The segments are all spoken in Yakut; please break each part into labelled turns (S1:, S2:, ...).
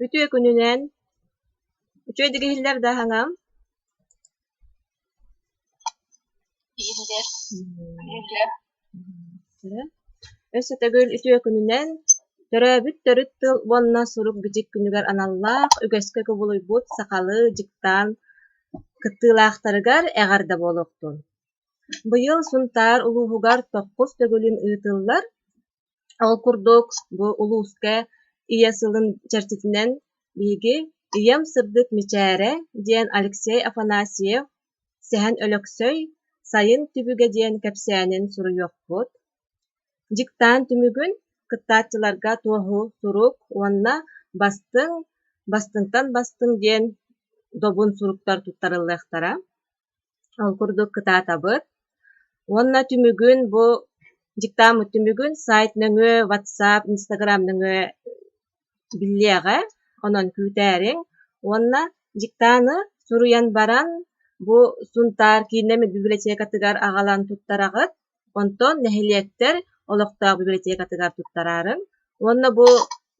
S1: Үтүө күнүнэн! Үчүгэйдик иһиллэр да аһаҥам?
S2: Иһиллэр. Иһиллэр.
S1: Өссө төгүл үтүө күнүнэн! Төрөөбүт төрүт тыл уонна сурук-бичик күнүгэр аналлаах үгэскэ кубулуйбут сахалыы дьыктаан кыттыылаахтарыгар эҕэрдэ буолуохтун! Быйыл Сунтаар улууһугар тохсус төгүлүн ыытыллар Ол курдук, бу улууска Ийэ сылын чэрчитинэн биһиги «Ийэм сырдык мичээрэ» диэн Алексей Афанасьев Сэһэн Өлөксөй «Сайын түбүгэ» диэн кэпсээнин суруйуохпут. Дьыктаан түмүгүн кыттааччыларга туоһу сурук уонна «Бастыҥ, бастыҥтан бастыҥ» диэн добун суруктар туттарыллыахтара. Ол курдук кытаатабыт уонна түмүгүн бу дьыктааммыт түмүгүн сайт нөҥүө WhatsApp, Instagram нөҥүө биллиэҕэ, онон күүтээриҥ уонна дьыктааны суруйан баран бу Сунтаар кииннэммит библиотекатыгар аҕалан туттараҕыт, онтон нэһилиэктэр олохтоох библиотекатыгар туттараарыҥ уонна бу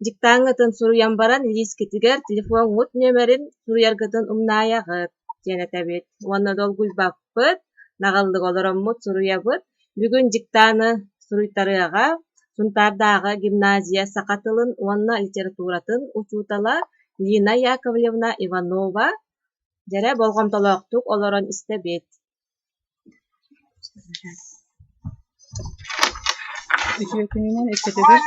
S1: Дьыктааҥҥытын суруйан баран илиискитигэр телефоҥҥут нүөмэрин суруйаргытын умнаайаҕыт диэн этэбит уонна долгуйбаппыт, наҕыллык олороммут суруйабыт. Бүгүн дьыктааны суруйтарыаҕа Сунтаардааҕы гимназия саха тылын уонна литературатын учуутала Лина Яковлевна Иванова дьэрэ болҕомтолоохтук олорон истэбит.
S3: Үтүө күнүнэн өссө төгүл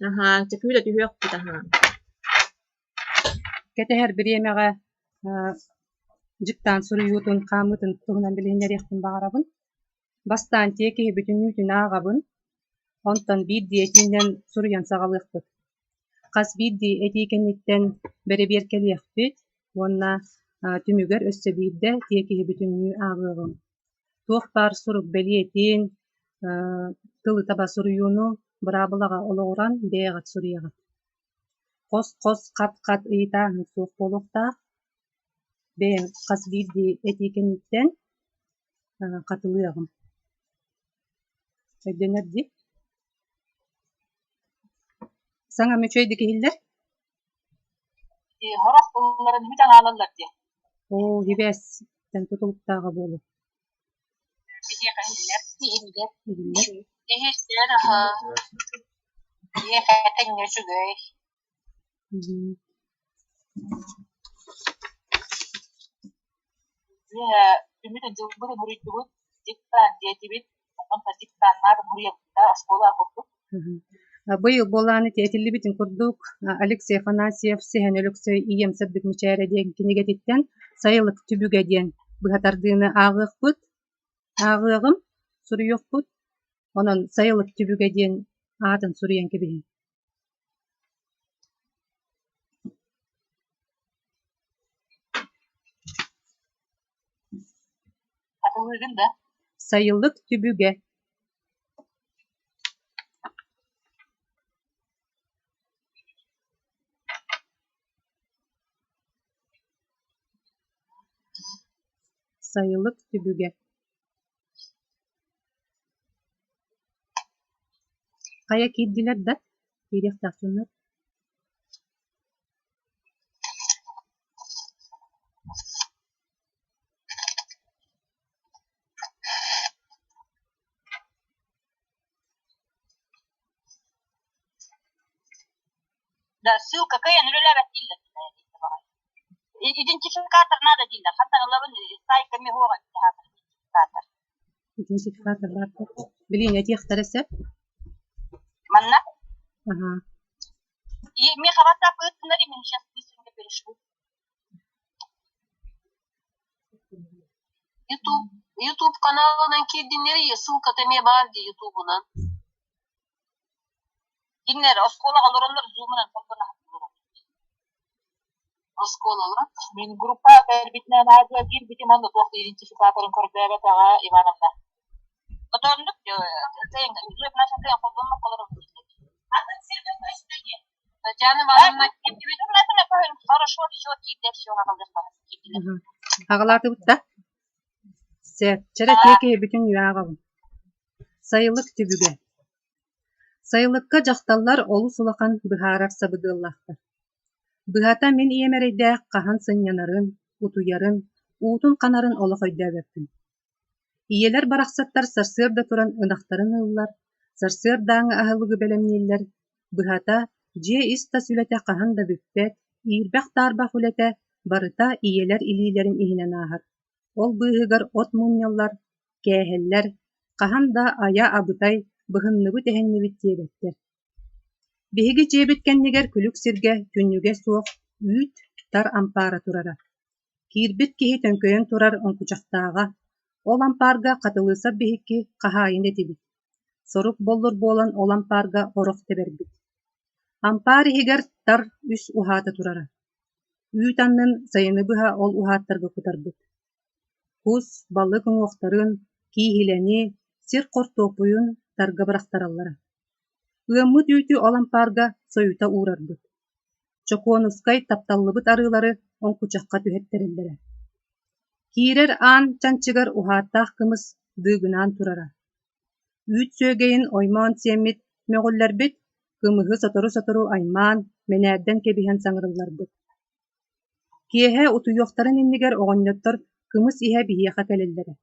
S1: Аһаа, чөкүүлэ түһүөхпүт аһаа.
S3: Кэтэһэр бириэмэҕэ дьыктаан суруйуутун, хаамыытын туһунан билиһиннэриэхпин баҕарабын. Бастаан тиэкиһи бүтүннүүтүн ааҕабын, онтон биирдии этиинэн суруйан саҕалыахпыт. Хас биирдии этии кэнниттэн бэрэбиэркэлиэхпит уонна түмүгэр өссө биирдэ тиэкиһи бүтүннүү ааҕыаҕым. Туох баар сурук бэлиэтин, тылы таба суруйууну быраабылаҕа олоҕуран бэйэҕит суруйаҕыт. Хос-хос, хат-хат ыйытааһын суох буолуохтаах. Бэйэм хас биирдии этии кэнниттэн хатылыаҕым. Өйдөнөр дии? Саҥам үчүгэйдик иһиллэр?
S2: Сорох тылларын бүтэн аалаллар дии.
S3: Оо, сибээстэн тутулуктааҕа буолуо.
S2: Биһиэхэ иһиллэр. Иһиллэр.
S3: Иһиллэр.
S2: Иһиллэр, аһаа. Биһиэхэ тэҥҥэ үчүгэй. Үөһэ түмүт дьылбытын уруйдубут, диктант диэтибит, онтон диктаннаат уруйабыта оскуола курдук.
S3: Быйыл буолаан ити этиллибитин курдук Алексей Афанасьев Сэһэн Өлөксөй «Ийэм сырдык мичээрэ» диэн кинигэтиттэн «Сайылык түбүгэ» диэн быһа тардыыны ааҕыахпыт, ааҕыаҕым, суруйуохпут. Онон «Сайылык түбүгэ» диэн аатын суруйан кэбиһиҥ.
S2: Хатылыыгын да?
S3: Сайылык түбүгэ Сайылык түбүгэ Хайа киирдилэр да, киириэхтээх дьоннор
S2: Да, ссылка кыайан үлэлээбэт дииллэр. Идентификатор надо дииллэр. Хантан ылабын сайтка миһуоҕа идентификатор.
S3: Идентификатор баар Билиҥ этиэхтэрэ сөп.
S2: Манна?
S3: Аха.
S2: И миэхэ WhatsApp ыыттыннар, именно сейчас быстренько перешлю.
S4: Ютуб Ютуб каналынан киирдиннэр ссылката эмиэ баар дии Ютубунан.
S2: Кинилэр оскуолаҕа олороннор зумунан холбоно сылдьаллар.
S4: Оскуолалар
S2: Мин группа кэлбитинэн аадыа киирбитим онно туох да идентификаторын көрдөөбөтөҕө Ивановна. Отоннук
S4: Татьяна Ивановна
S2: Хорошо, все киирдэ, все
S3: Аҕалаатыбыт да? Сөп. Чэрэ тиэкиһи бүтүн үөҕэҕин. Сайылык түбүгэ. Сайылыкка дьахталлар олус улахан быһаарар сабыдыаллаахтар. Быһата мин ийэм эрэйдээх хаһан сынньанарын, утуйарын, уутун ханарын олох өйдөөбөппүн. Ийэлэр барахсаттар сарсыарда туран ынахтарын ыыллар, сарсыардааҥҥы аһылыгы бэлэмнииллэр, быһата, дьиэ ис-тас үлэтэ хаһан да бүппэт, иирбэх-таарбах үлэтэ барыта ийэлэр илиилэрин иһинэн ааһар. Ол быыһыгар от мунньаллар, кээһэллэр, хаһан да айа абытай, быһынныбыт-эһиннибит диэбэттэр. Биһиги дьиэбит кэннигэр күлүк сиргэ түннүгэ суох үүт тар ампаара турара. Киирбит киһи төҥкөйөн турар оҥкучахтааҕа, ол ампаарга Хатылыысап биһикки хаһаайын этибит, сорук боллур буолан ол ампаарга орох тэбэрбит. Ампаар иһигэр тар үс уһаата турара. Үүт аннын сайыны быһа ол уһааттарга кутарбыт. Кус, балык уҥуохтарын, кииһилэни, сир хортуоппуйун тарга бырахтараллара. Ыаммыт үүтү ол ампаарга сойута уурарбыт. Чокуонускай тапталлыбыт арыылары оҥкучахха түһэттэрэллэрэ. Киирэр аан чанчыгар уһааттаах кымыс дыыгынаан турара. Үүт сүөгэйин оймоон сиэммит мөҕүллэрбит, кымыһы сотору-сотору аймаан, мэнээрдэн кэбиһэн саҥарылларбыт. Киэһэ утуйуохтарын иннигэр оҕонньоттор кымыс иһэ биһиэхэ кэлэллэрэ.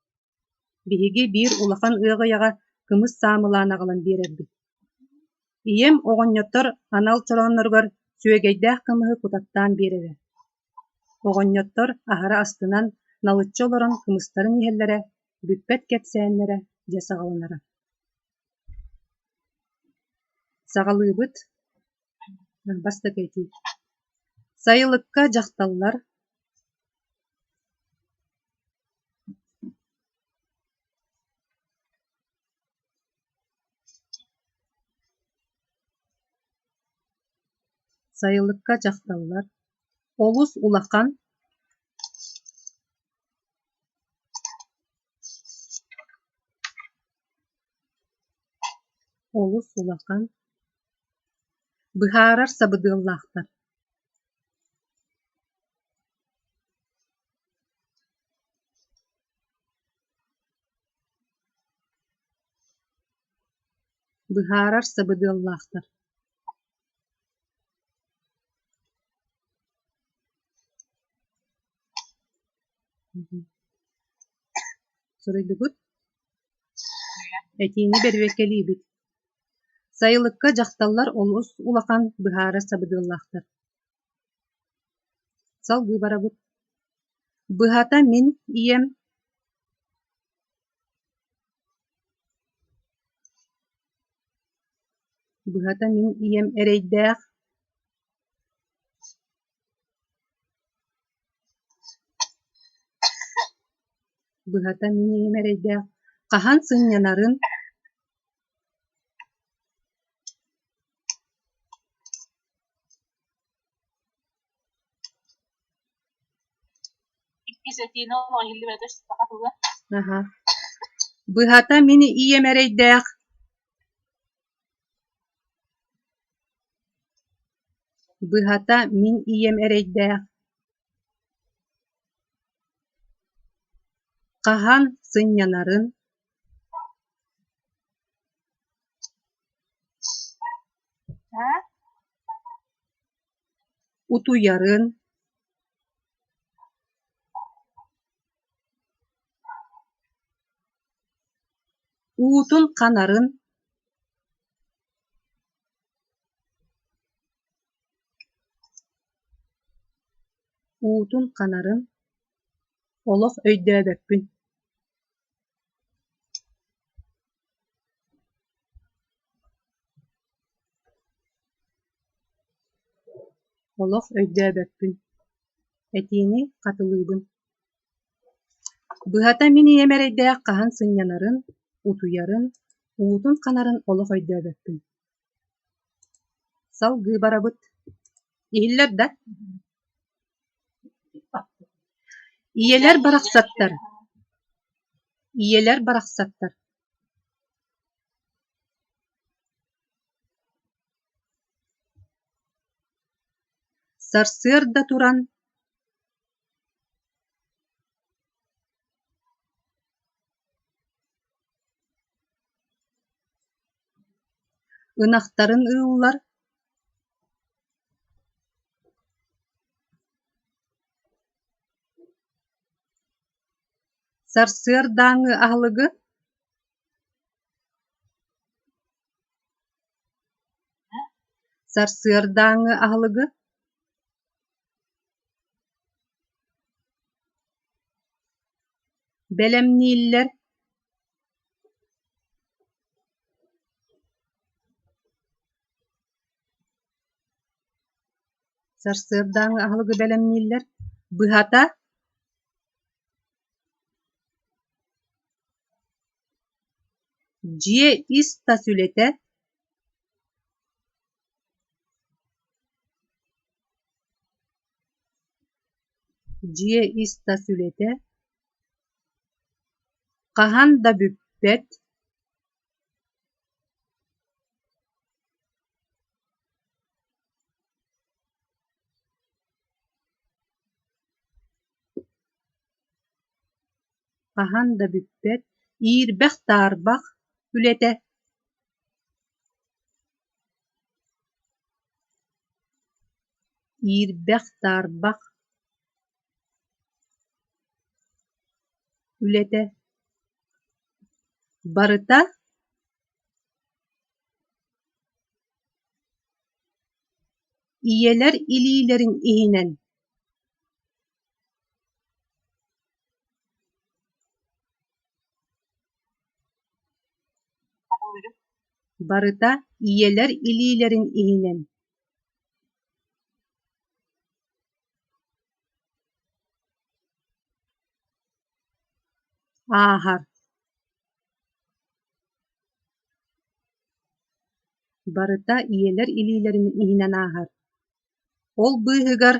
S3: Биһиги биир улахан ыаҕыйаҕа кымыс саамылаан аҕалан биэрэрбит. Ийэм оҕонньоттор анал чороонноругар сүөгэйдээх кымыһы кутаттаан биэрэрэ. Оҕонньоттор аһара астынан, налыччы олорон кымыстарын иһэллэрэ, бүппэт кэпсээннэрэ дьэ саҕаланара. Саҕалыыбыт Бастакы этии. Сайылыкка дьахталлар Сайылыкка дьахталлар олус улахан олус улахан быһаарар сабыдыаллаахтар. Быһаарар сабыдыаллаахтар. Суруйдугут? Этиини бэрэбиэркэлиибит. Сайылыкка дьахталлар олус улахан быһаарар сабыдыаллаахтар. Салгыы барабыт. Быһата мин ийэм Быһата мин ийэм эрэйдээх Быһата мин ийэм эрэйдээх хаһан сынньанарын
S2: Иккис этиини олох иһиллибэтэ саха тыла.
S3: Аһа. Быһата мин ийэм эрэйдээх Быһата мин ийэм эрэйдээх хаһан сынньанарын Утуйарын Уутун ханарын Уутун ханарын олох өйдөөбөппүн Олох өйдөөбөппүн, этиини хатылыыбын. Быһата мин ийэм эрэйдээх хаһан сынньанарын, утуйарын, уутун ханарын олох өйдөөбөппүн. Салгыы барабыт. Иһиллэр да? Ийэлэр барахсаттар, ийэлэр барахсаттар Сарсыарда туран Ынахтарын ыыллар Сарсыардааҥҥы аһылыгы Сарсыардааҥҥы аһылыгы Бэлэмнииллэр Сарсыардааҥҥы аһылыгы бэлэмнииллэр, быһата Дьиэ ис-тас үлэтэ Дьиэ ис-тас үлэтэ хаһан да бүппэт Хаһан да бүппэт, иирбэх-таарбах үлэтэ Иирбэх-таарбах үлэтэ Барыта Ийэлэр илиилэрин иһинэн Барыта ийэлэр илиилэрин иһинэн Ааһар Барыта ийэлэр илиилэрин иһинэн ааһар, ол быыһыгар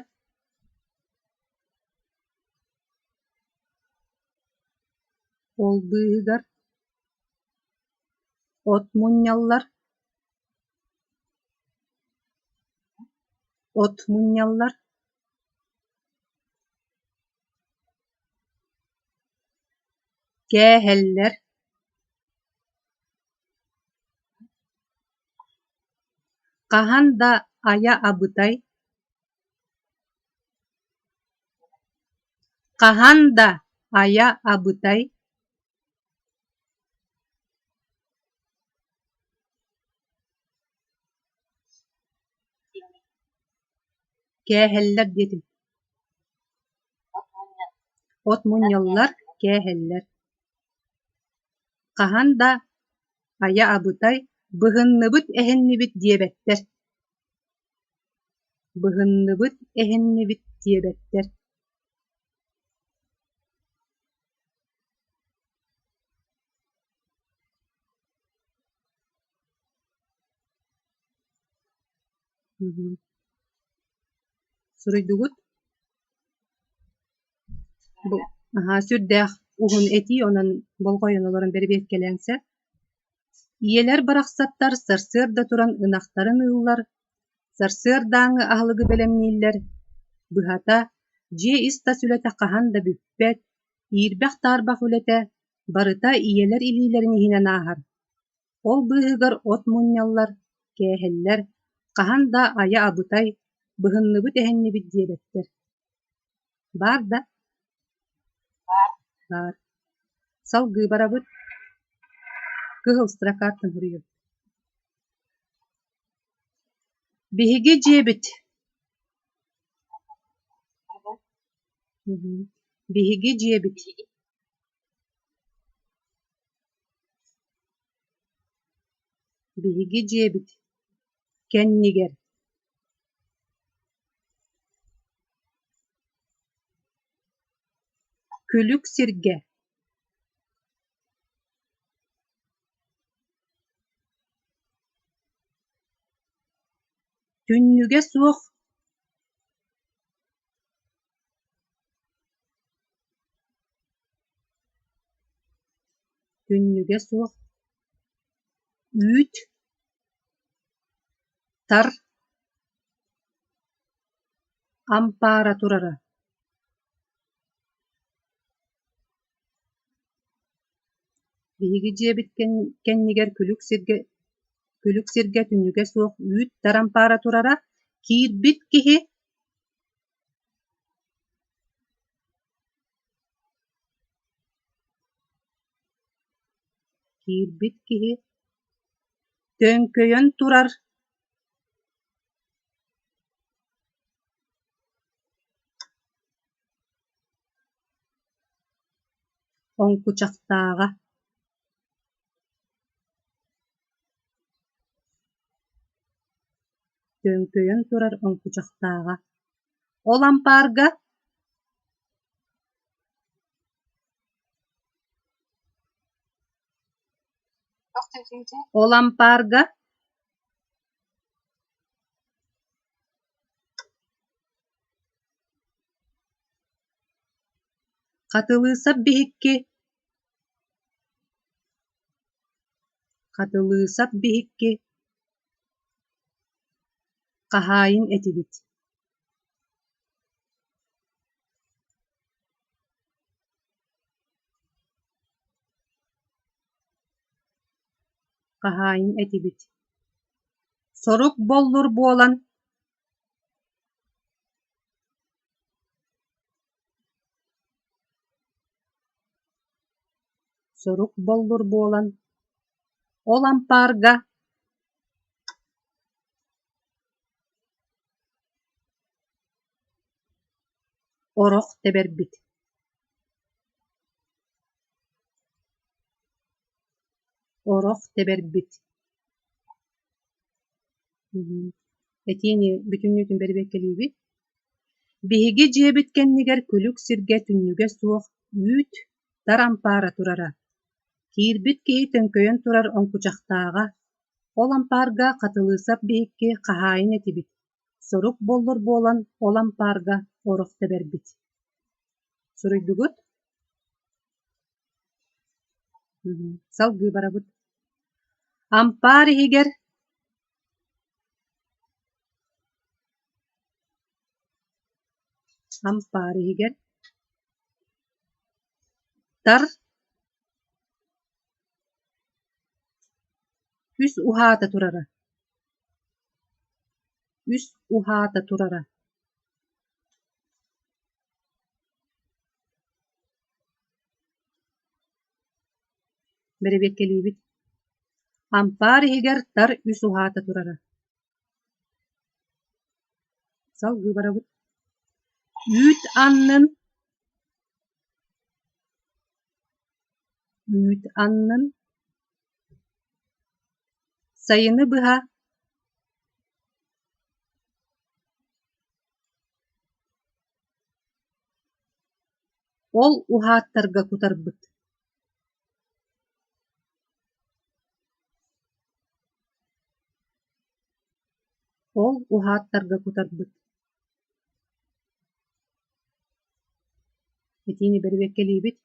S3: Ол быыһыгар от мунньаллар, от мунньаллар Кээһэллэр Хаһан да айа абытай Хаһан да айа абытай Кээһэллэр диэтим От мунньаллар, кээһэллэр Хаһан да айа абытай, быһынныбыт-эһиннибит диэбэттэр Быһынныбыт-эһиннибит диэбэттэр Суруйдугут? Бу аһаа сүрдээх уһун этии, онон болҕойон олорон бэрэбиэркэлээн сөп. Ийэлэр барахсаттар сарсыарда туран ынахтарын ыыллар, сарсыардааҥҥы аһылыгы бэлэмнииллэр, быһата, дьиэ ис-тас үлэтэ хаһан да бүппэт, иирбэх-таарбах үлэтэ барыта ийэлэр илиилэрин иһинэн ааһар. Ол быыһыгар от мунньаллар, кээһэллэр, хаһан да айа абытай, быһынныбыт-эһиннибит диэбэттэр. Баар да? Баар. Салгыы барабыт. Кыһыл строкаттан суруйабыт. Биһиги дьиэбит Биһиги дьиэбит Биһиги дьиэбит кэннигэр Күлүк сиргэ Түннүгэ суох Түннүгэ суох үүт тар ампаара турара Биһиги дьиэбит кэннигэр күлүк сиргэ күлүк сиргэ түннүгэ суох үүт тар ампаара турара, киирбит киһи киирбит киһи төҥкөйөн турар оҥкучахтааҕа Төҥкөйөн турар оҥкучахтааҕа, ол ампаарга Ол ампаарга Хатылыысап биһикки Хатылыысап биһикки хаһаайын этибит Хаһаайын этибит Сорук боллур буолан Сорук боллур буолан, ол ампаарга орох тэбэрбит Орох тэбэрбит Этиини бүтүннүүтүн бэрэбиэркэлиибит. Биһиги дьиэбит кэннигэр күлүк сиргэ түннүгэ суох үүт тар ампаара турара. Киирбит киһи төҥкөйөн турар оҥкучахтааҕа. Ол ампаарга Хатылыысап биһикки хаһаайын этибит, сорук боллур буолан ол ампаарга орох тэбэрбит. Суруйдугут? Салгыы барабыт. Ампаар иһигэр Ампаар иһигэр тар үс уһаата турара Үс уһаата турара Бэрэбиэркэлиибит. Ампаар иһигэр тар үс уһаата турара. Салгыы барабыт. Үүт аннын Үүт аннын Сайыны быһа Ол уһааттарга кутарбыт Ол уһааттарга кутарбыт Итини бэрэбиэркэлиибит.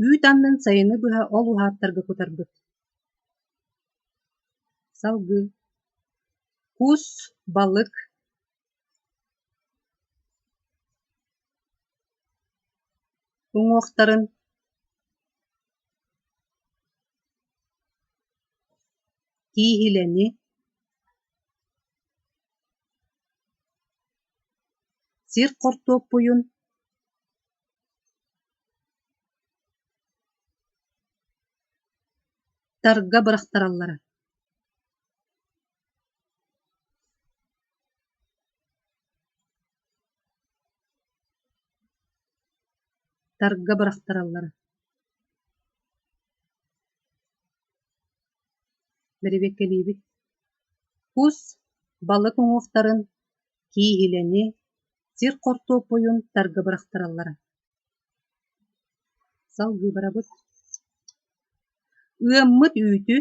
S3: Үүт аннын сайыны быһа ол уһааттарга кутарбыт. Салгыы. Кус, балык уҥуохтарын кииһилэни сир хортуоппуйун тарга бырахтараллара Тарга бырахтараллара Бэрэбиэркэлиибит. Кус, балык уҥуохтарын, кииһилэни, сир хортуоппуйун тарга бырахтараллара. Салгыы барабыт. Ыаммыт үүтү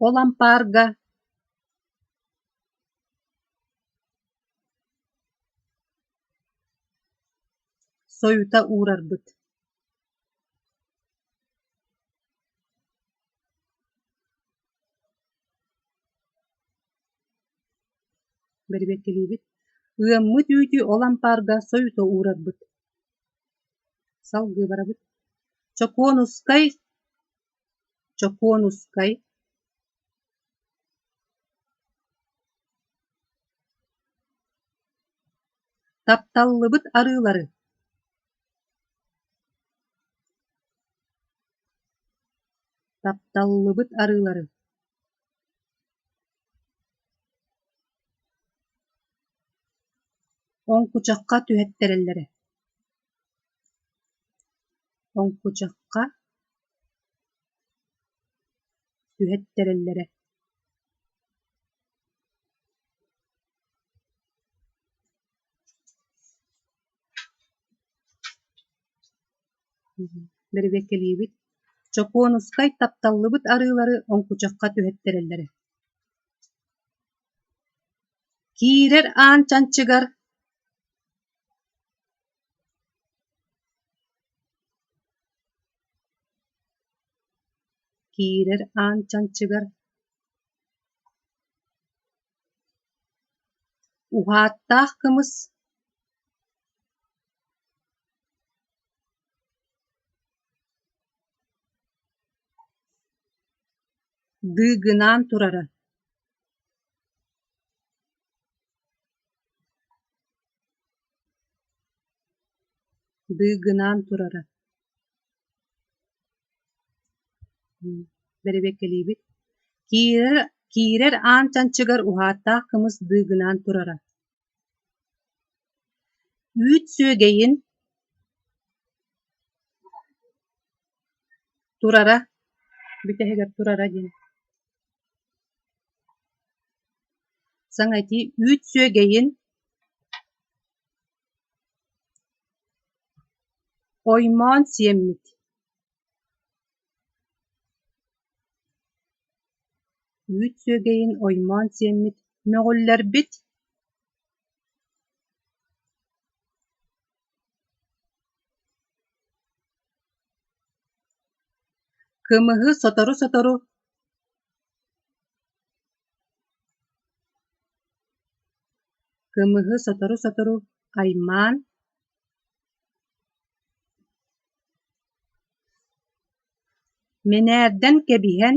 S3: Ол ампаарга сойута уурарбыт Бэрэбиэркэлиибит. Ыаммыт үүтү ол ампаарга сойута уурарбыт. Салгыы барабыт. Чокуонускай, Чокуонускай Тапталлыбыт арыылары Тапталлыбыт арыылары Оҥкучахха түһэттэрэллэрэ Оҥкучахха түһэттэрэллэрэ Бэрэбиэркэлиибит Чокуонускай тапталлыбыт арыылары оҥкучахха түһэттэрэллэрэ Киирэр аан чанчыгар Киирэр аан чанчыгар Уһааттаах кымыс Дыыгынаан турара Дыыгынаан турара Бэрэбиэркэлиибит Киирэр, киирэр аан чанчыгар уһааттаах кымыс дыыгынаан турара Үүт сүөгэйин турара бүтэһигэр турара диэн Саҥа этии үүт сүөгэйин оймоон сиэммит Үүт сүөгэйин оймоон сиэммит мөҕүллэрбит Кымыһы сотору-сотору Кымыһы сотору-сотору аймаан Мэнээрдэн кэбиһэн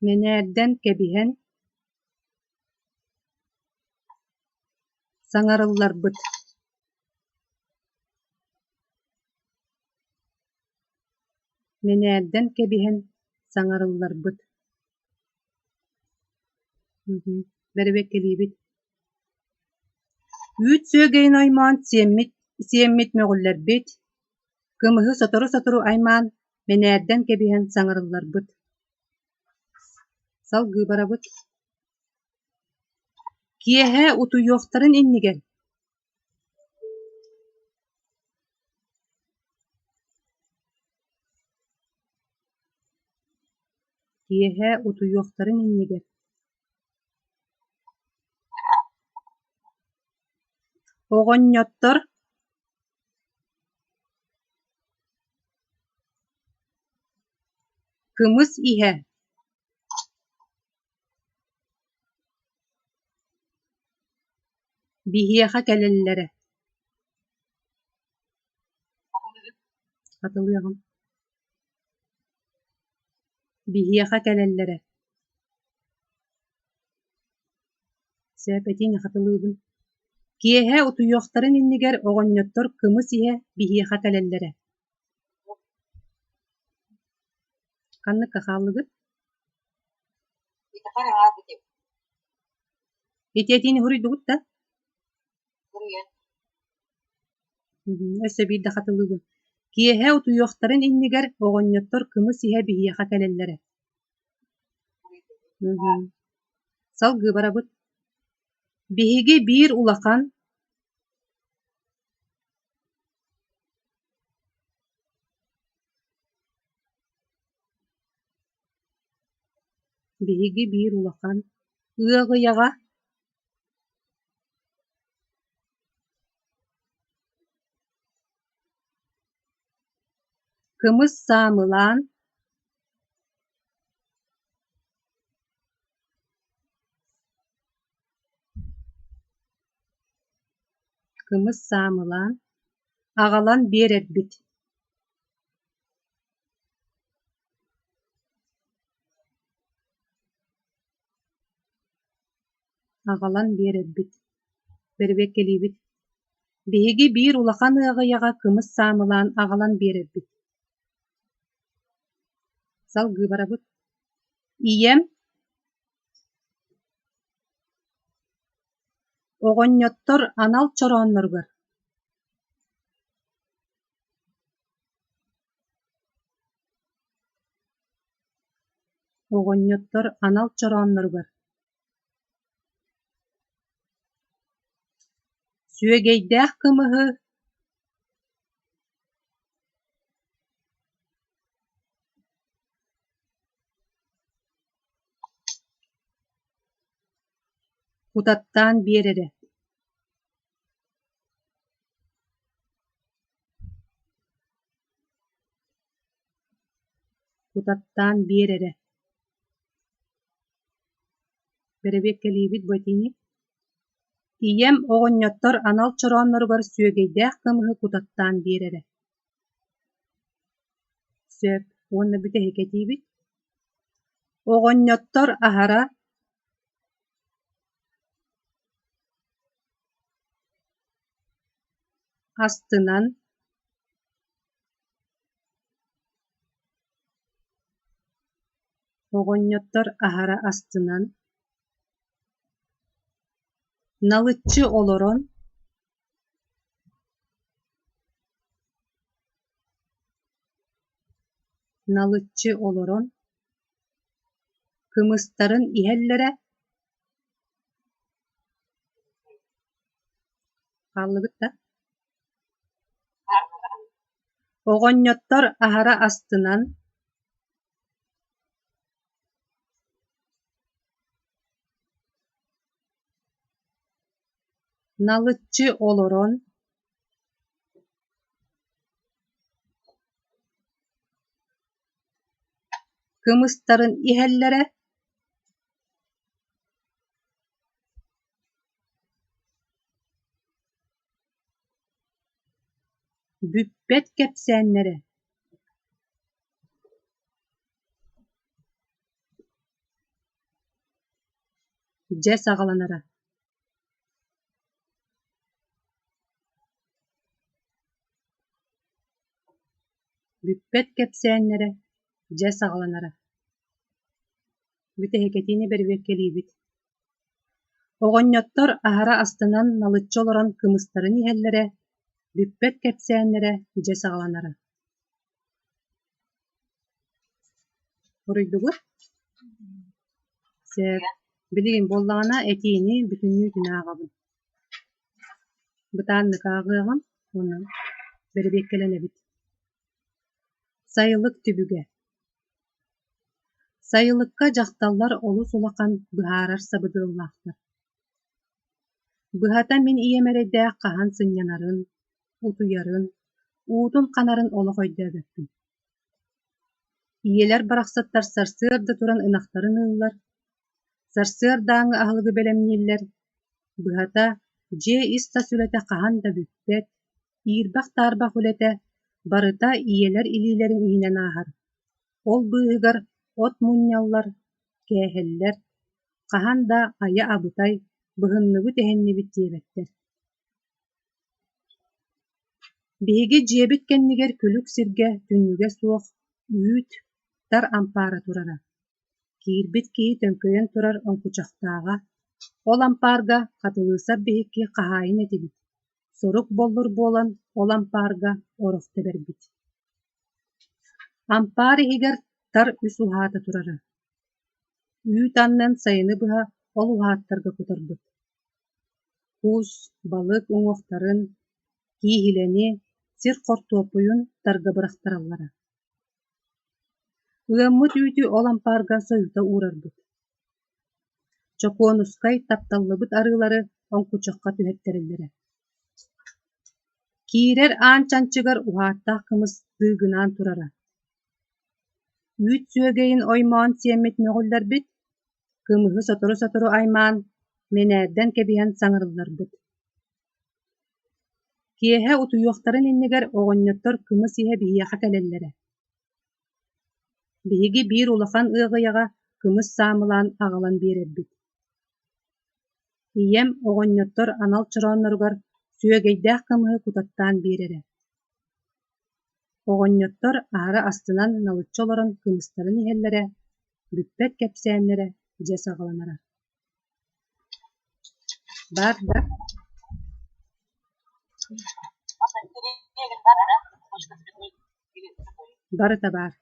S3: Мэнээрдэн кэбиһэн Саҥарылларбыт Мэнээрдэн кэбиһэн саҥарылларбыт Бэрэбиэркэлиибит Үүт сүөгэйин оймоон сиэммит, сиэммит мөҕүллэрбит, кымыһы сотору-сотору аймаан, мэнээрдэн кэбиһэн саҥарылларбыт. Салгыы барабыт. Киэһэ утуйуохтарын иннигэр Киэһэ утуйуохтарын иннигэр Оҕонньоттор кымыс иһэ Биһиэхэ кэлэллэрэ Хатылыаҕым Биһиэхэ кэлэллэрэ Сөп этиини хатылыыбын Киэһэ утуйуохтарын иннигэр оҕонньоттор кымыс иһэ биһиэхэ кэлэллэрэ Ханныкка хааллыгыт? Ити этиини суруйдугут да? Өссө биирдэ хатылыыбын. Киэһэ утуйуохтарын иннигэр оҕонньоттор кымыс иһэ биһиэхэ кэлэллэрэ. Салгыы барабыт. Биһиги биир улахан Биһиги биир улахан ыаҕыйаҕа Кымыс саамылаан Кымыс саамылаан, аҕалан биэрэрбит Аҕалан биэрэрбит, бэрэбиэркэлиибит Биһиги биир улахан ыаҕайаҕа кымыс саамылаан аҕалан биэрэрбит Салгыы барабыт Ийэм Оҕонньоттор анал чороонноругар Оҕонньоттор анал чороонноругар Сүөгэйдээх кымыһы Кутаттаан биэрэрэ Кутаттаан биэрэрэ Бэрэбиэркэлиибит бу этиини Ийэм оҕонньоттор анал чороонноругар сүөгэйдээх кымыһы кутаттаан биэрэрэ Сөп уонна бүтэһик этиибит Оҕонньоттор аһара Астынан Оҕонньоттор аһара астынан Налыччы олорон Налыччы олорон Кымыстарын иһэллэрэ Хааллыбыт да? Оҕонньоттор аһара астынан Налыччы олорон Кымыстарын иһэллэрэ Бүппэт кэпсээннэрэ Дьэ саҕаланара Бүппэт кэпсээннэрэ дьэ саҕаланара Бүтэһикэтиини бэрэбиэркэлиибит Оҕонньоттор аһара астынан налыччы олорон кымыстарын иһэллэрэ, бүппэт кэпсээннэрэ дьэ саҕаланара Хоруйдугут? Сөп. Билигин буоллаҕына этиини бүтүннүүтүн ааҕабын. Бытааннык ааҕыаҕым уонна бэрэбиэркэлэнэбит. Сайылык түбүгэ Сайылыкка дьахталлар олус улахан быһаарар сабыдыаллаахтар. Быһата мин ийэм эрэйдээх хаһан сынньанарын, утуйарын, уутун ханарын олох өйдөөбөппүн. Ийэлэр барахсаттар сарсыарда туран ынахтарын ыыллар, сарсыардааҥҥы аһылыгы бэлэмнииллэр, быһата, дьиэ ис-тас үлэтэ хаһан да бүппэт, иирбэх-таарбах үлэтэ барыта ийэлэр илиилэрин иһинэн ааһар. Ол быыһыгар от мунньаллар, кээһэллэр, хаһан да айа абытай, быһынныбыт-эһиннибит диэбэттэр. Биһиги дьиэбит кэннигэр күлүк сиргэ түннүгэ суох үүт, тар ампаара турара. Киирбит киһи төҥкөйөн турар оҥкучахтааҕа, ол ампаарга Хатылыысап биһикки хаһаайын этибит, сорук боллур буолан ол ампаарга орох тэбэрбит. Ампаар иһигэр тар үс уһаата турара. Үүт аннын сайыны быһа ол уһааттарга кутарбыт. Кус, балык уҥуохтарын, кииһилэни, сир хортуоппуйун тарга бырахтараллара. Ыаммыт үүтү ол ампаарга сойута уурарбыт. Чокуонускай тапталлыбыт арыылары оҥкучахха түһэттэрэллэрэ. Киирэр аан чанчыгар уһааттаах кымыс дыыгынаан турара. Үүт сүөгэйин оймоон сиэммит мөҕүллэрбит, кымыһы сотору-сотору аймаан, мэнээрдэн кэбиһэн саҥарылларбыт. Киэһэ утуйуохтарын иннигэр оҕонньоттор кымыс иһэ биһиэхэ кэлэллэрэ. Биһиги биир улахан ыаҕыйаҕа кымыс саамылаан аҕалан биэрэрбит. Ийэм оҕонньоттор анал чороонноругар сүөгэйдээх кымыһы кутаттаан биэрэрэ. Оҕонньоттор аһара астынан налыччы олорон кымыстарын иһэллэрэ, бүппэт кэпсээннэрэ дьэ саҕаланара. Баар да? Барыта баар.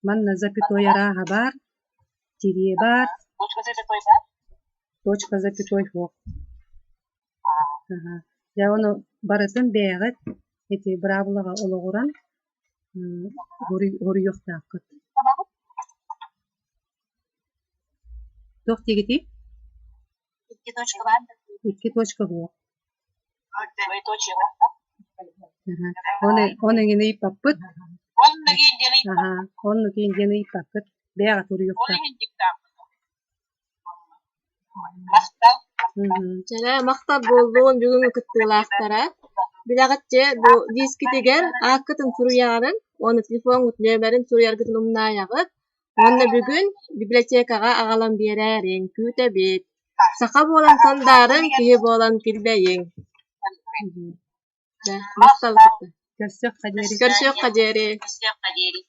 S3: Манна запятой арааһа баар, тириэ баар, точка запятой суох. Дьэ ону барытын бэйэҕит ити быраабылаҕа олоҕуран уруйуохтааххыт. Туох диигитий? Икки точка суох. Оны эҥин ыйыппаппыт. Оннук диэн ыйыппаккыт. Бэйэҕит уруйуохтаах.
S1: Чэ, махтал буоллун бүгүҥҥү кыттыылаахтара. Билэҕит дьэ, бу дискитигэр ааккытын суруйаҕын уонна телефоҥҥут нүөмэрин суруйаргытын умнаайаҕыт. Уонна бүгүн библиотекаҕа аҕалан биэрээриҥ, күүтэбит. Саха буолан сандаарыҥ, киһи буолан килбэйиҥ. Дьэ, махтал кытта.
S3: Көрсүөххэ диэри.
S1: Көрсүөххэ диэри.